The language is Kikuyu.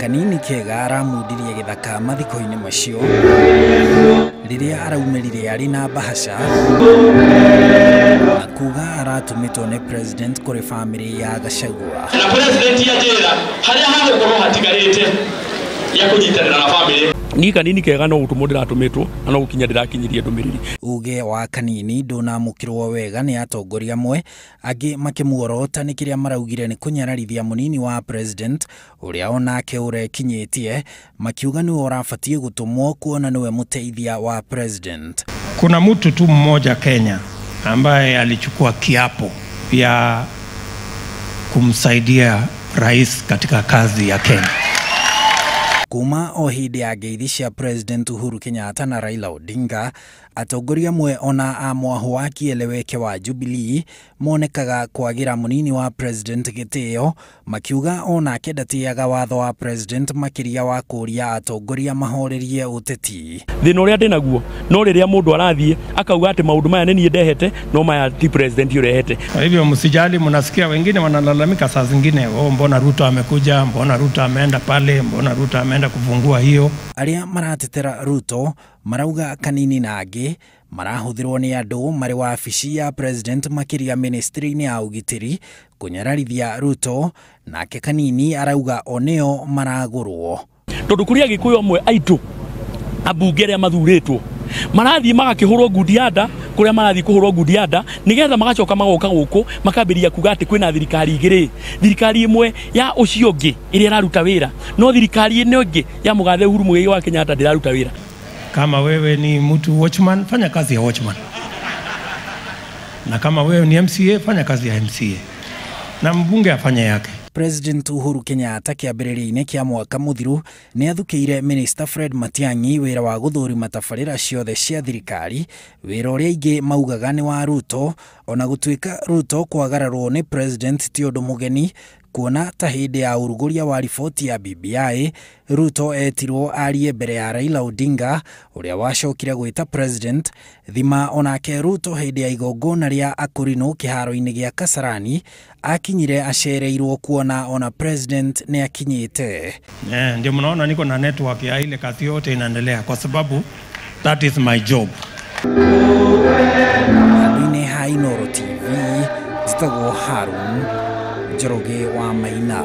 Kanini Kega aramundirie gĩthaka mathiko-inĩ macio rĩrĩa araumĩrire arĩ na bahasha na kuga aratũmĩtwo nĩ president kũrĩ famĩlĩ ya Gachagua. Na president ya njĩra harĩa hagũkorwo hatigarĩte ya kũnyitanĩra na famĩlĩ. Ni Kanini Kega no gũtũmwo ndĩratũmĩtwo na no gũkinya ndĩrakinyirie ndũmĩrĩri. Uge wa Kanini ndũnamũkĩrwo wega nĩ atongoria amwe, angĩ makĩmuorota nĩ kĩrĩa maraugire nĩ kũnyararithia mũnini wa president ũrĩa onake ũrekinyĩtie, makiuga nĩwe ũrabatiĩ gũtũmwo kuona nĩwe mũteithia wa president. Kuna mtu tu mmoja Kenya ambaye alichukua kiapo ya kumsaidia rais katika kazi ya Kenya. Kuma o hĩndĩ ya ngeithi cia President Uhuru Kenyatta na Raila Odinga, atongoria amwe ona a mwahũ wa kieleweke wa Jubilee monekaga kwagĩra mũnini wa president gĩtĩo, makiuga onake ndatĩaga watho wa president makĩria wa kũũria atongoria mahorerie ũteti. Thĩna ũrĩa ndĩnaguo no rĩrĩa mũndũ arathiĩ akauga atĩ maũndũ maya nĩ niĩ ndehete no maya ti president ũrehete. Kwa hivyo msijali, mnasikia wengine wanalalamika saa zingine, oh, mbona Ruto amekuja, mbona Ruto ameenda pale, mbona Ruto ameenda kufungua hiyo. Arĩa maratetera Ruto marauga Kanini na angĩ marahũthĩrwo nĩ andũ marĩ wabici ya president makĩria ministry-inĩ ya ũgitĩri kũnyararithia Ruto, nake Kanini arauga oneo maragũrwo. Tondũ kũrĩ Agĩkũyũ amwe aitũ ambunge arĩa mathurĩtwo marathiĩ magakĩhũrwo ngundi ya nda kũrĩa marathiĩ kũhũrwo ngundi ya nda nĩgetha magacoka magoka gũkũ makambĩrĩria kuga atĩ kwĩna thirikari igĩrĩ, thirikari ĩmwe ya ũcio ũngĩ ĩrĩa ĩraruta wĩra no thirikari ĩno ĩngĩ ya mũgathe Uhuru Muigai wa Kenyatta ndĩraruta wĩra. Kama wewe ni mtu watchman, fanya kazi ya watchman, na kama wewe ni MCA, fanya kazi ya MCA, na mbunge afanye yake. President Uhuru Kenyatta kĩambĩrĩria-inĩ kĩa mwaka mũthiru nĩ athukĩire Minister Fred Matiang'i wĩra wa gũthũrima tabarĩra ciothe cia thirikari, wĩra ũrĩa aingĩ maugaga nĩ wa Ruto, ona gũtuĩka Ruto kwagararwo nĩ president ti ũndũ mũgeni, kuona ta hĩndĩ ya ũrugũria wa riboti ya BBI Ruto etirwo arie mbere ya Raila Odinga ũrĩa wacokire gwĩta president thima. Onake Ruto hĩndĩ ya igongona rĩa Akũrinũ kĩharo-inĩ gĩa Kasarani akinyire acereirwo kuona ona president nĩ akinyĩte. Ndio mnaona niko na network ya ile kazi yote inaendelea kwa sababu that is my job. Handũ-inĩ ha Inooro TV njĩtagwo Harun Njoroge wa Maina.